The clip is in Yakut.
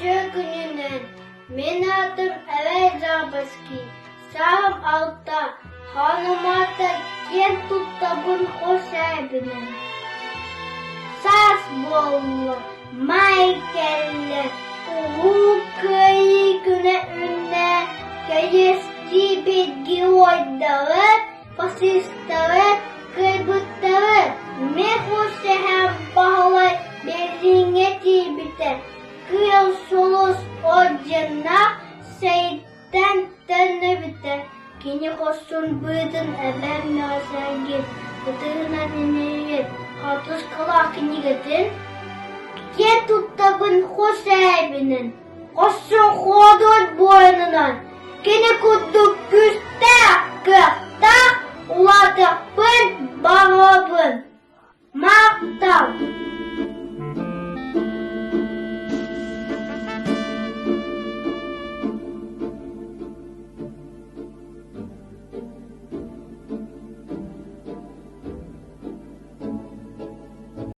Үтүө күнүнэн! Мин аатым Эвэй Жабовский, сааһым алта, ханымата киэн туттабын хос эбинэн. Саас буолла, маай кэллэ, Улуу Кыайыы күнэ үүннэ, кэриэстиибит геройдары, фашистары кыайбыттары мин хос эһэм Баһылай Берлиҥҥэ тиийбитэ. Кыыл сулус орденнаах сэрииттэн төннүбүтэ. Кини хорсун быытын эбэм мөҕө-сэргиир, ытыһынан имэрийэр хаартыскалаах кинигэтин киэн туттабын хос эһэбинэн, хорсун хоодуот буойунунан, кини курдук күүс.